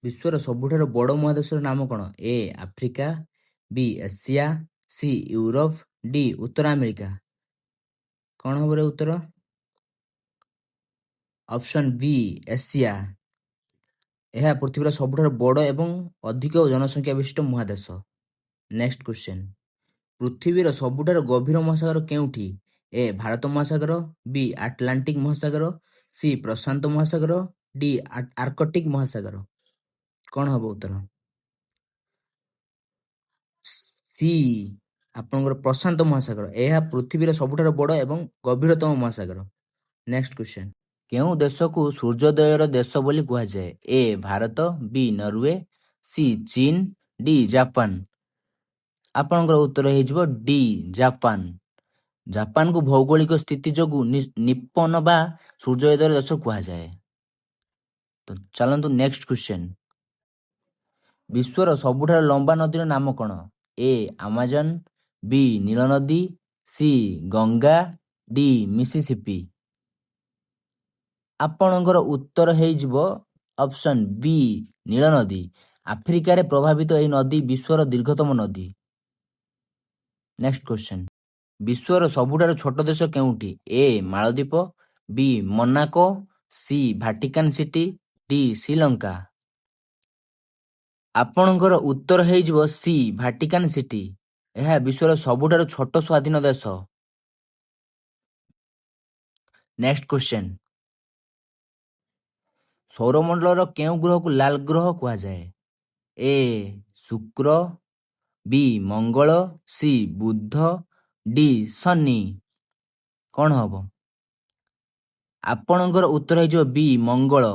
ବିଶ୍ୱର ସବୁଠାରୁ ବଡ଼ ମହାଦେଶର ନାମ କ'ଣ? ଏ Africa, B Asia, C Europe, D Uttar America. କ'ଣ ହବ ରେ ଉତ୍ତର? Option B Asia. ଏହା ପୃଥିବୀର ସବୁଠାରୁ ବଡ଼ ଏବଂ ଅଧିକ ଜନସଂଖ୍ୟା ବିଶିଷ୍ଟ ମହାଦେଶ। ନେକ୍ସଟ କ୍ୱେଶ୍ଚନ, ପୃଥିବୀର ସବୁଠାରୁ ଗଭୀର ମହାସାଗର କେଉଁଠି? ଏ ଭାରତ ମହାସାଗର, ବି ଆଟଲାଣ୍ଟିକ ମହାସାଗର, ସି ପ୍ରଶାନ୍ତ ମହାସାଗର, ଡି ଆର୍କଟିକ ମହାସାଗର। କ'ଣ ହବ ଉତ୍ତର? ସି ଆପଣଙ୍କର ପ୍ରଶାନ୍ତ ମହାସାଗର। ଏହା ପୃଥିବୀର ସବୁଠାରୁ ବଡ଼ ଏବଂ ଗଭୀରତମ ମହାସାଗର। ନେକ୍ସଟ କ୍ୱେଶ୍ଚନ, କେଉଁ ଦେଶକୁ ସୂର୍ଯ୍ୟୋଦୟର ଦେଶ ବୋଲି କୁହାଯାଏ? ଏ ଭାରତ, ବି ନରୱେ, ସି ଚୀନ, ଡି ଜାପାନ। ଆପଣଙ୍କର ଉତ୍ତର ହେଇଯିବ ଡି ଜାପାନ। ଜାପାନକୁ ଭୌଗୋଳିକ ସ୍ଥିତି ଯୋଗୁଁ ନିପ୍ପନ ବା ସୂର୍ଯ୍ୟୋଦୟର ଦେଶ କୁହାଯାଏ। ତ ଚାଲନ୍ତୁ ନେକ୍ସଟ କ୍ୱେଶ୍ଚନ, ବିଶ୍ୱର ସବୁଠାରୁ ଲମ୍ବା ନଦୀର ନାମ କ'ଣ? ଏ ଆମାଜନ, ବି ନୀଳ ନଦୀ, ସି ଗଙ୍ଗା, ଡି ମିସିସିପି। ଆପଣଙ୍କର ଉତ୍ତର ହେଇଯିବ ଅପସନ ବି ନୀଳ ନଦୀ। ଆଫ୍ରିକାରେ ପ୍ରବାହିତ ଏହି ନଦୀ ବିଶ୍ୱର ଦୀର୍ଘତମ ନଦୀ। ନେକ୍ସଟ କ୍ୱେଶ୍ଚନ, ବିଶ୍ୱର ସବୁଠାରୁ ଛୋଟ ଦେଶ କେଉଁଠି? A Maldives, B Monaco, C Vatican City, D Sri Lanka. ଆପଣଙ୍କର ଉତ୍ତର ହେଇଯିବ ସି ଭାଟିକାନ ସିଟି। ଏହା ବିଶ୍ୱର ସବୁଠାରୁ ଛୋଟ ସ୍ୱାଧୀନ ଦେଶ। ନେକ୍ସଟ କ୍ୱେଶ୍ଚନ, ସୌରମଣ୍ଡଳର କେଉଁ ଗ୍ରହକୁ ଲାଲ ଗ୍ରହ କୁହାଯାଏ? ଏ ଶୁକ୍ର, ବି ମଙ୍ଗଳ, ସି ବୁଧ, ଡି ଶନି। କ'ଣ ହବ? ଆପଣଙ୍କର ଉତ୍ତର ହେଇଯିବ ବି ମଙ୍ଗଳ।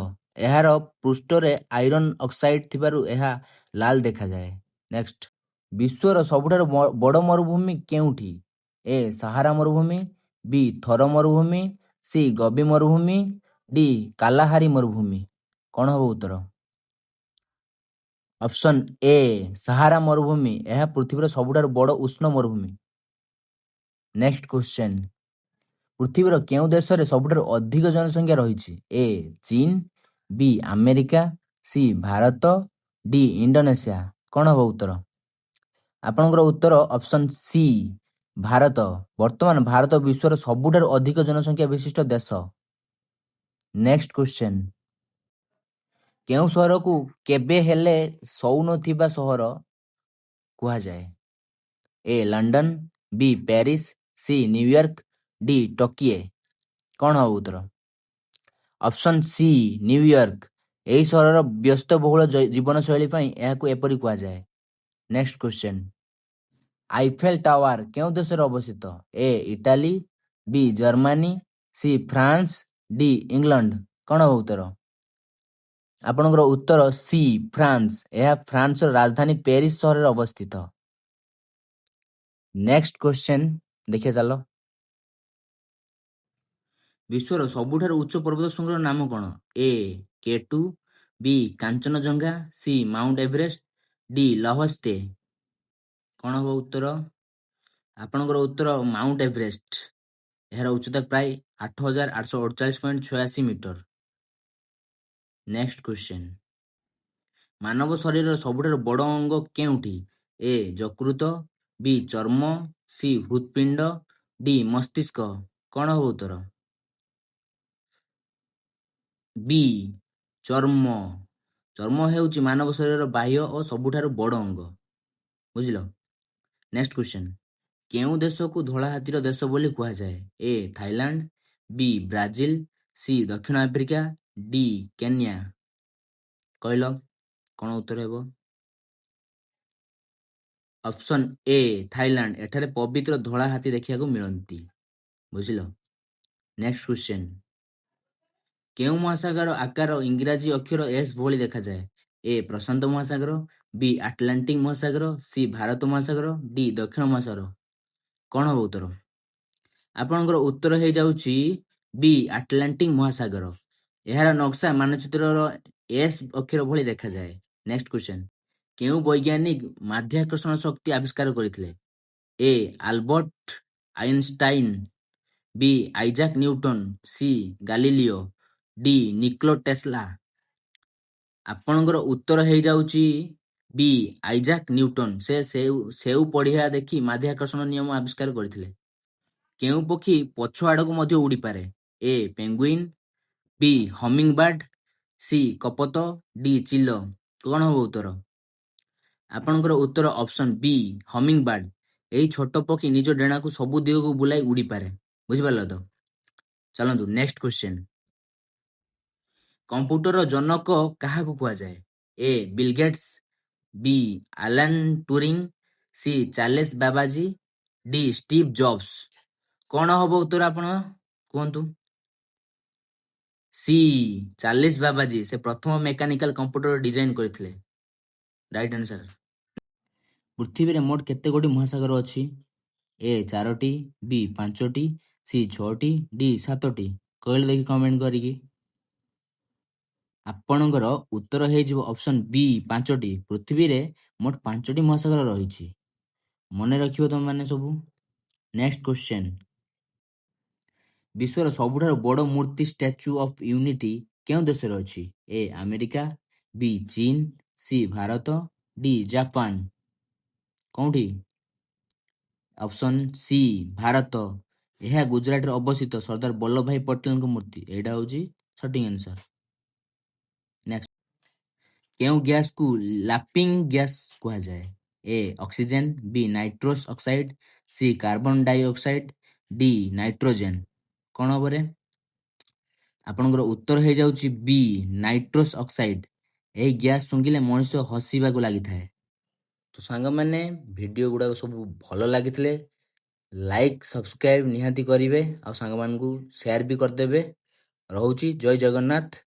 ଏହାର ପୃଷ୍ଠରେ ଆଇରନ୍ ଅକ୍ସାଇଡ୍ ଥିବାରୁ ଏହା ଲାଲ ଦେଖାଯାଏ। ନେକ୍ସଟ, ବିଶ୍ୱର ସବୁଠାରୁ ବଡ଼ ମରୁଭୂମି କେଉଁଠି? ଏ ସାହାରା ମରୁଭୂମି, ବି ଥର ମରୁଭୂମି, ସି ଗୋବି ମରୁଭୂମି, ଡି କାଲାହାରି ମରୁଭୂମି। କ'ଣ ହବ ଉତ୍ତର? ଅପସନ ଏ ସାହାରା ମରୁଭୂମି। ଏହା ପୃଥିବୀର ସବୁଠାରୁ ବଡ଼ ଉଷ୍ଣ ମରୁଭୂମି। ନେକ୍ସଟ କ୍ୱେଶ୍ଚନ, ପୃଥିବୀର କେଉଁ ଦେଶରେ ସବୁଠାରୁ ଅଧିକ ଜନସଂଖ୍ୟା ରହିଛି? ଏ ଚୀନ, B America, C Bharat, D Indonesia. କ'ଣ ହବ ଉତ୍ତର? ଆପଣଙ୍କର ଉତ୍ତର ଅପସନ ସି ଭାରତ। ବର୍ତ୍ତମାନ ଭାରତ ବିଶ୍ୱର ସବୁଠାରୁ ଅଧିକ ଜନସଂଖ୍ୟା ବିଶିଷ୍ଟ ଦେଶ। ନେକ୍ସଟ କ୍ୱେଶ୍ଚନ, କେଉଁ ସହରକୁ କେବେ ହେଲେ ଶୋଉନଥିବା ସହର କୁହାଯାଏ? ଏ ଲଣ୍ଡନ, ବି Paris, C New York, D Tokyo. କ'ଣ ହବ ଉତ୍ତର? Option C New York. ଏହି ସହରର ବ୍ୟସ୍ତବହୁଳ ଜୀବନଶୈଳୀ ପାଇଁ ଏହାକୁ ଏପରି କୁହାଯାଏ। ନେକ୍ସଟ କ୍ୱେଶ୍ଚନ, ଆଇଫେଲ ଟାୱାର କେଉଁ ଦେଶରେ ଅବସ୍ଥିତ? ଏ Italy, B Germany, C France, D England. କ'ଣ ହବ ଉତ୍ତର? ଆପଣଙ୍କର ଉତ୍ତର ସି ଫ୍ରାନ୍ସ। ଏହା ଫ୍ରାନ୍ସର ରାଜଧାନୀ ପ୍ୟାରିସ ସହରରେ ଅବସ୍ଥିତ। ନେକ୍ସଟ କ୍ୱେଶ୍ଚନ ଦେଖିବା ଚାଲ। ବିଶ୍ୱର ସବୁଠାରୁ ଉଚ୍ଚ ପର୍ବତ ଶୃଙ୍ଗର ନାମ କ'ଣ? A K two, B Kanchenjunga, C Mount Everest, D ଲାହୋସ୍ତେ। କ'ଣ ହବ ଉତ୍ତର? ଆପଣଙ୍କର ଉତ୍ତର ମାଉଣ୍ଟ ଏଭରେଷ୍ଟ। ଏହାର ଉଚ୍ଚତା ପ୍ରାୟ 8848.86 ମିଟର। ନେକ୍ସଟ କ୍ୱେଶ୍ଚନ, ମାନବ ଶରୀରର ସବୁଠାରୁ ବଡ଼ ଅଙ୍ଗ କେଉଁଠି? ଏ ଯକୃତ, ବି ଚର୍ମ, ସି ହୃତ୍ପିଣ୍ଡ, ଡି ମସ୍ତିଷ୍କ। କ'ଣ ହବ ଉତ୍ତର? ବି ଚର୍ମ। ଚର୍ମ ହେଉଛି ମାନବ ଶରୀରର ବାହ୍ୟ ଓ ସବୁଠାରୁ ବଡ଼ ଅଙ୍ଗ, ବୁଝିଲ? ନେକ୍ସଟ କ୍ୱେଶ୍ଚନ, କେଉଁ ଦେଶକୁ ଧଳା ହାତୀର ଦେଶ ବୋଲି କୁହାଯାଏ? ଏ ଥାଇଲାଣ୍ଡ, ବି ବ୍ରାଜିଲ, ସି ଦକ୍ଷିଣ ଆଫ୍ରିକା, ଡି କେନ୍ୟା। କହିଲ, କ'ଣ ଉତ୍ତର ହେବ? Option A Thailand. ଏଠାରେ ପବିତ୍ର ଧଳା ହାତୀ ଦେଖିବାକୁ ମିଳନ୍ତି, ବୁଝିଲ? ନେକ୍ସଟ କ୍ୱେଶ୍ଚନ, କେଉଁ ମହାସାଗର ଆକାର ଇଂରାଜୀ ଅକ୍ଷର ଏସ୍ ଭଳି ଦେଖାଯାଏ? ଏ ପ୍ରଶାନ୍ତ ମହାସାଗର, ବି ଆଟଲାଣ୍ଟିକ ମହାସାଗର, ସି ଭାରତ ମହାସାଗର, ଡି ଦକ୍ଷିଣ ମହାସାଗର। କ'ଣ ହବ ଉତ୍ତର? ଆପଣଙ୍କର ଉତ୍ତର ହେଇଯାଉଛି ବି ଆଟଲାଣ୍ଟିକ ମହାସାଗର। ଏହାର ନକ୍ସା ମାନଚିତ୍ରର ଏସ୍ ଅକ୍ଷର ଭଳି ଦେଖାଯାଏ। ନେକ୍ସଟ କ୍ୱେଶ୍ଚନ, କେଉଁ ବୈଜ୍ଞାନିକ ମାଧ୍ୟାକର୍ଷଣ ଶକ୍ତି ଆବିଷ୍କାର କରିଥିଲେ? ଏ ଆଲବର୍ଟ ଆଇନଷ୍ଟାଇନ, ବି Isaac Newton, C Galileo, D Nikola Tesla. ଆପଣଙ୍କର ଉତ୍ତର ହେଇଯାଉଛି ବି, ଆଇଜାକ୍ ନ୍ୟୁଟନ। ସେ ସେଉ ସେଉ ପଡ଼ିବା ଦେଖି ମାଧ୍ୟାକର୍ଷଣ ନିୟମ ଆବିଷ୍କାର କରିଥିଲେ। କେଉଁ ପକ୍ଷୀ ପଛ ଆଡ଼କୁ ମଧ୍ୟ ଉଡ଼ିପାରେ? ଏ ପେଙ୍ଗୁଇନ୍, ବି ହମିଂ ବାର୍ଡ, ସି କପୋତ, ଡି ଚିଲ। କଣ ହବ ଉତ୍ତର? ଆପଣଙ୍କର ଉତ୍ତର ଅପସନ୍ ବି, ହମିଂ ବାର୍ଡ। ଏହି ଛୋଟ ପକ୍ଷୀ ନିଜ ଡେଣାକୁ ସବୁ ଦିଗକୁ ବୁଲାଇ ଉଡ଼ିପାରେ। ବୁଝିପାରିଲ ତ? ଚାଲନ୍ତୁ, ନେକ୍ସଟ କ୍ୱେଶ୍ଚେନ୍। କମ୍ପ୍ୟୁଟରର ଜନକ କାହାକୁ କୁହାଯାଏ? A Bill Gates, B Alan Turing, C Charles Babbage, D Steve Jobs. କଣ ହବ ଉତ୍ତର, ଆପଣ କୁହନ୍ତୁ। C Charles Babbage. ସେ ପ୍ରଥମ ମେକାନିକାଲ କମ୍ପ୍ୟୁଟର ଡିଜାଇନ କରିଥିଲେ। Right answer. ପୃଥିବୀରେ ମୋଟ କେତେ ଗୋଟି ମହାସାଗର ଅଛି? ଏ ଚାରୋଟି, ବି ପାଞ୍ଚଟି, ସି ଛଅଟି, ଡି ସାତଟି। କହିଲେ ଦେଖି କମେଣ୍ଟ କରିକି। ଆପଣଙ୍କର ଉତ୍ତର ହେଇଯିବ ଅପସନ୍ ବି, ପାଞ୍ଚଟି। ପୃଥିବୀରେ ମୋଟ ପାଞ୍ଚଟି ମହାସାଗର ରହିଛି। ମନେ ରଖିବ ତମେମାନେ ସବୁ। Next question. ବିଶ୍ୱର ସବୁଠାରୁ ବଡ଼ ମୂର୍ତ୍ତି ଷ୍ଟାଚ୍ୟୁ ଅଫ୍ ୟୁନିଟି କେଉଁ ଦେଶରେ ଅଛି? ଏ ଆମେରିକା, ବି ଚୀନ, ସି ଭାରତ, ଡି ଜାପାନ। କୋଉଠି? Option C, Bharat. ଏହା ଗୁଜରାଟରେ ଅବସ୍ଥିତ ସର୍ଦ୍ଦାର ବଲ୍ଲଭ ଭାଇ ପଟେଲଙ୍କ ମୂର୍ତ୍ତି। ଏଇଟା ହଉଛି ସଠିକ ଆନ୍ସର। ନେକ୍ସଟ, କେଉଁ ଗ୍ୟାସକୁ ଲାଫିଂ ଗ୍ୟାସ କୁହାଯାଏ? A oxygen, B nitrous oxide, C carbon dioxide, D nitrogen. କଣ ହବ ରେ? ଆପଣଙ୍କର ଉତ୍ତର ହେଇଯାଉଛି ବି, ନାଇଟ୍ରୋସ ଅକ୍ସାଇଡ। ଏହି ଗ୍ୟାସ ଶୁଙ୍ଘିଲେ ମଣିଷ ହସିବାକୁ ଲାଗିଥାଏ। ତ ସାଙ୍ଗମାନେ, ଭିଡ଼ିଓ ଗୁଡ଼ାକ ସବୁ ଭଲ ଲାଗିଥିଲେ ଲାଇକ୍, ସବସ୍କ୍ରାଇବ୍ ନିହାତି କରିବେ ଆଉ ସାଙ୍ଗମାନଙ୍କୁ ସେୟାର ବି କରିଦେବେ। ରହୁଛି, ଜୟ ଜଗନ୍ନାଥ।